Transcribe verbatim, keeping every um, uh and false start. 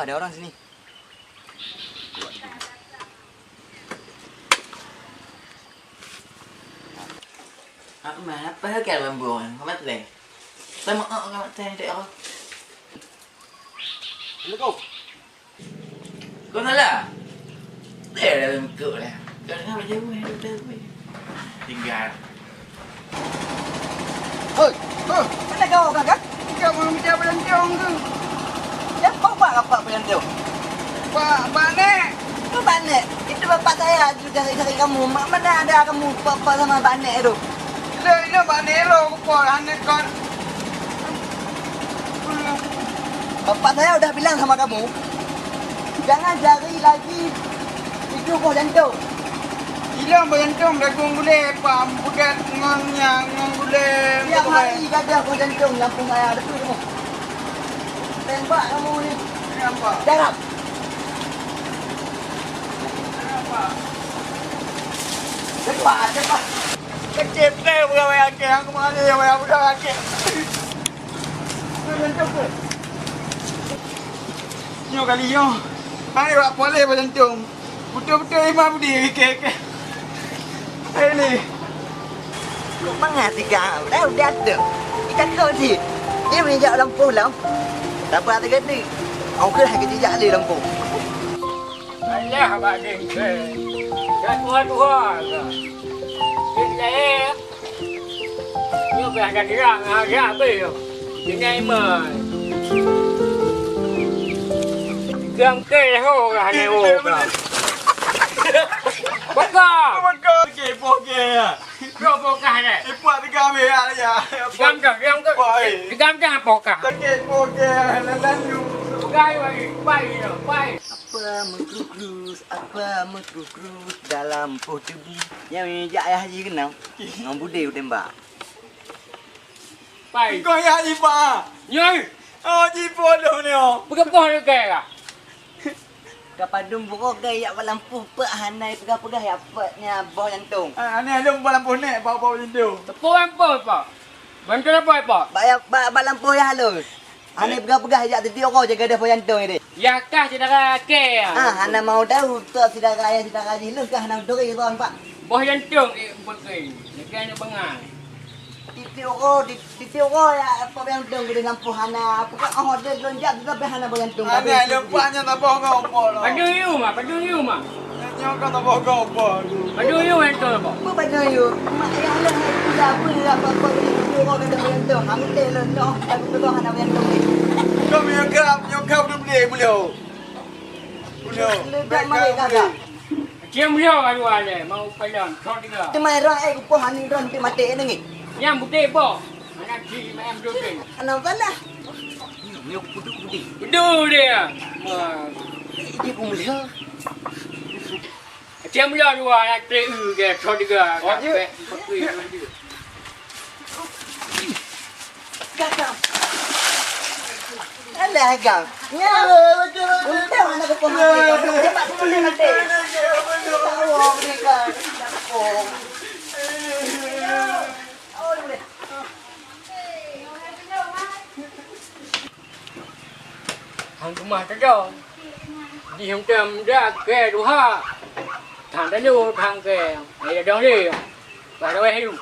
Ada orang sini. Mak, apa hal kalian buang? Kamat teh. Sama, oh, kamat teh, dek, oh. Assalamualaikum. Kau salah. Teh dalam kok lah. Kau dengar macam mana, dia tahu. Tinggal. Hoi, hoi. Mana kau, Kakak? Kau mau minta berantong ke? Ya, kau buat apa berantong? Pak, Pak Nek. Itu Pak Nek. Itu bapak saya juga cari kamu. Ma-, mana ada kamu, Pak, Pak sama Pak Nek tu? Ile, ile Pak Nek lo, kupot, hana kon. Bapak saya udah bilang sama kamu, jangan cari lagi itu boh jantung. Ilong boh jantung, dagueng gulé, pam peugét ngon nyang ngon gulé. Tiap hari gadoh boh jantung lam kampung saya, betul kamu? Tembak kamu ni. Kenapa? Darab. Kenapa? Cepat, cepat. Kecil teh pegawai akeh, aku malu ya, pegawai pegawai akeh. Nyoe kali nyoe, hai wak poleh boh jantung. Beutôi-beutôi Imam Budi, keh, keh. Hai ni. Kok mangat tiga, dah udah tu. Kita kau di. Dia menjak lampu lam. Tak apa, tak kena. Aku dah kena jak le lampu. Alah, bak deng, eh. Dah tuha-tuha dah. Cek lae. Nyoe pih ada dirang, ada habéh nyoe. Tinggai iman. Gam ke ho lah ni ho ka. Baka. Baka ke poke ya. Bro poke ni. Ipak tiga habéh ya. Gam dah, gam dah. Gam dah poke. Sakit poke lalan lu. Pai wai, pai, pai. Apa meukrus-krus, apa meukrus-krus dalam poh tebu. Nyang jak ayah haji keunong. Ngon budé utembak. Pai. Kau ya iba. Nyoi. Oh, jipo dong ni oh. Peugah poh ni kai ka. Ka padum buroe kai yak balampuh pek hana peugah-peugah ya pek nya boh jantung. Ah, ni alun balampuh nek bau-bau jantung. Tepo lampuh pa. Bantu apa pa? Ba ya ba, balampuh ya halus. Hana peugah-peugah jak titi oko jaga dah boh jantung ni. Ya kah saudara ke. Ah, hana mau tahu tu saudara ya saudara jih leuh kah hana duri ron pak. Boh jantung eh bukai. Nekan bangai. Titi oko, titi oko ya apa yang dong gede lampu hana. Apa kan oh dia belum jak tu tapi hana boh jantung. Hana lupa nya taboh kau apa lo. Padu yu ma, padu yu ma. Nyoe ka taboh kau apa lu. Padu yu yang tu apa? Apa padu yu? Mak yang le tu dah apa apa apa titi oko kena boh jantung. Kamu teh lo no, aku tu hana boh jantung ni. Kau punya kap, nyoe kap tu beli beliau. Beliau. Ledak mai kakak. Cium yo aduh ale mau padan, kau tiga. Teumai rang eh kupoh ani ron ti mate ni. Nyang bukti po. Anak ji main bukti. Anak salah. Ni aku puduk putih. Betul dia. Wah. Dia pun melihat. Cium yo dua anak T U ke, kau tiga. Oh, ya. Sampai pukul. Gagal. Alah, gagal. Ya, betul. Untung anak kepala mati. Dia tak boleh mati. Tahu mereka. Oh, boleh. Hang keumah teuga. Di hong tem dak ke duha. Thang telu thang ke. Ai dong di. Ba weh yu.